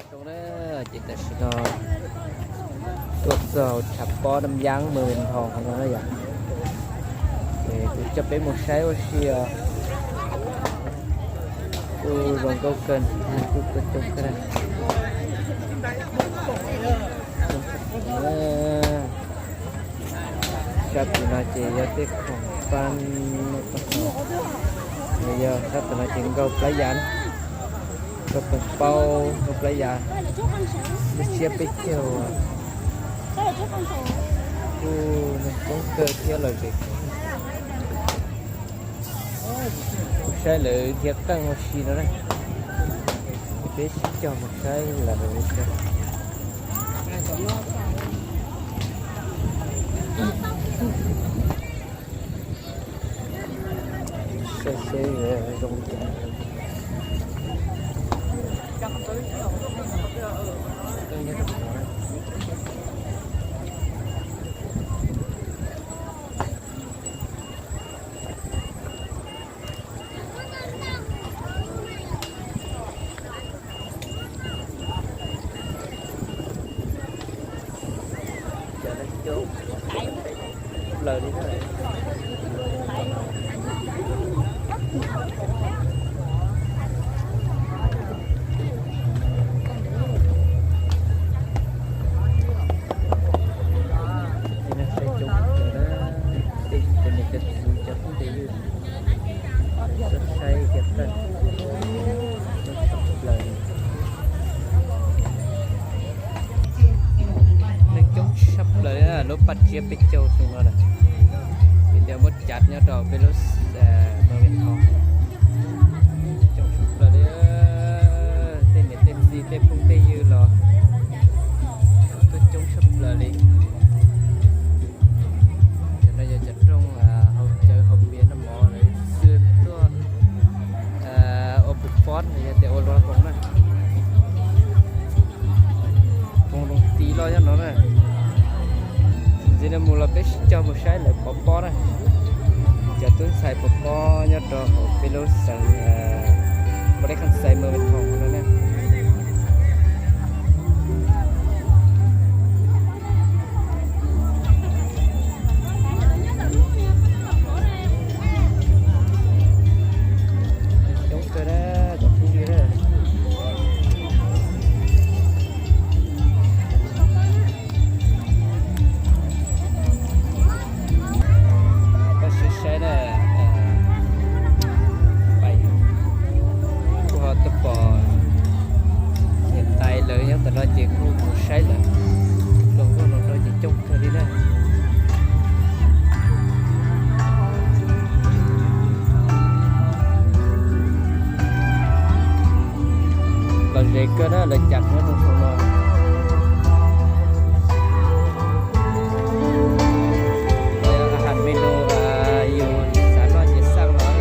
Zoo na, ces tam sim no tuaj txog tshav pob Naj Yab, mws Ves Nthos no na yom. Ces kuv coj peb mus saib ua si os. Kuj zoo nkauj kawg, kuj tuaj coob kawg. Sab tim no ces yog tej khoom pab, yog sab tim no ces nkaug plab yas, nkaug pob, nkaug plab yas, tsiab peb caug. Kuj neeg coob kawg thiab lom zem. Saib lawv dhia qeej ua si no na. Peb sib cog mus saib lawv. Saib seb zoo li cas. Plaws li. Tej niam tej txiv cov phooj cov ywg tuaj saib dhia qeej, plaws. Neeg coob tshaj plaws, lub paj tsiab peb caug xwb no na. Vim tias muab cav nyob rau peb lub no Ves Nthos. Coob tshaj plaws li, tej niam tej txiv tej phooj tej ywg los tuaj coob tshaj plaws li. Cov no yog cov rooj haus cawv haus pias noj mov lawv xwb tuaj ua pus pob los yog tias ua luag pob na. Pob zoo tiv loj nyob no na. Ntxiv no mus los peb sib cog mus saib lawv pov pob na. Cov tub ntxhais pov pob nyob rau hauv peb lub xeev Pab Lej Khaj Xais, mws Ves Nthos no na. Coob kawg na, cov phooj ywg na. Koj saib saib na, kuj ho tuaj pom niam tais lawv nyob tom no ces kuj mus saib lawm. Hluas nkauj hluas nraug ces coob kawg li na. Lom zem kawg na, lawv cas nyob rau saum no. Ahav menu yus xav noj ces xaj los.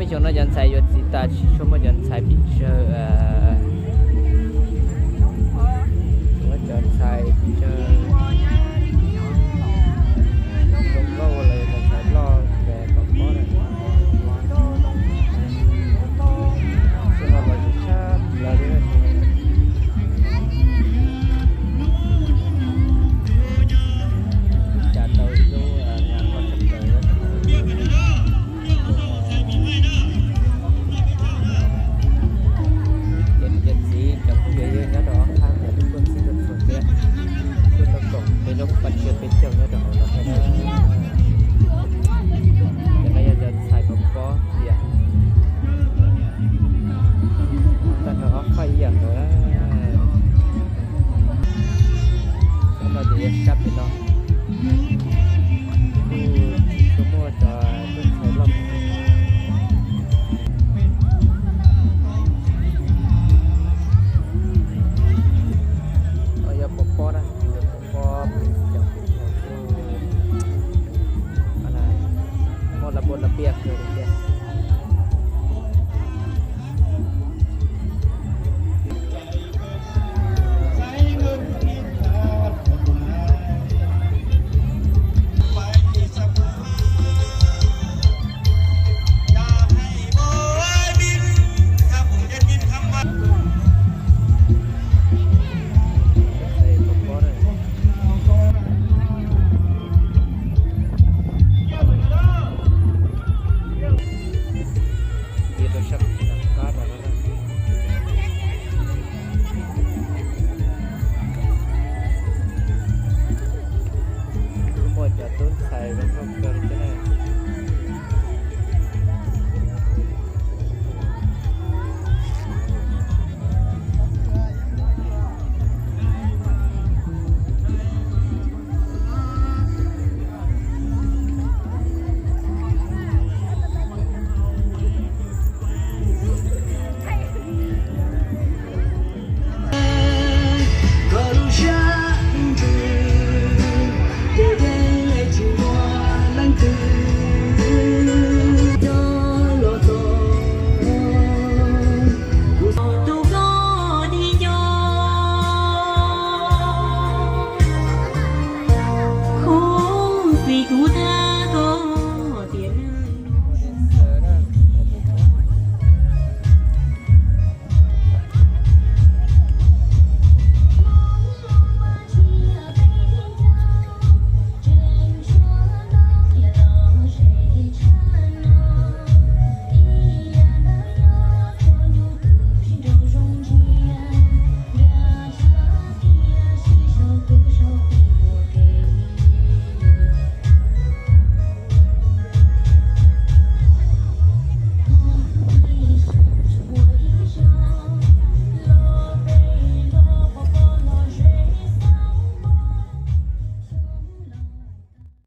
Xyoo no cov ntxhais yuav txiv tas tsis tshua muaj cov ntxhais pes tsawg, muab cov ntxhais pes tsawg zoo nkauj los yog cov ntxhais loj ces pom pob na. Xyoo no los yus tshaj plaws li na. Cas tau ib lub nyuag qhov tshaj plaws. Ces niam cov txiv cov phooj ywg nyob rau ob phab ntawd tuaj txhij tuaj txhua thiab, tuaj tau koom peb lub paj tsiab peb caug nyob rau hauv los thiab. Cov no yog cov ntxhais pov pob tias tag nrho ob phab ib yam nkaus. Cov no ces yog sab pem no, kuj tsis tshua muaj cov tub ntxhais loj. Yog pov pob na, yog pov pob pes caug pes caug kuj muaj laj npua laj piaj kawg li thiab. Ntsia rau sab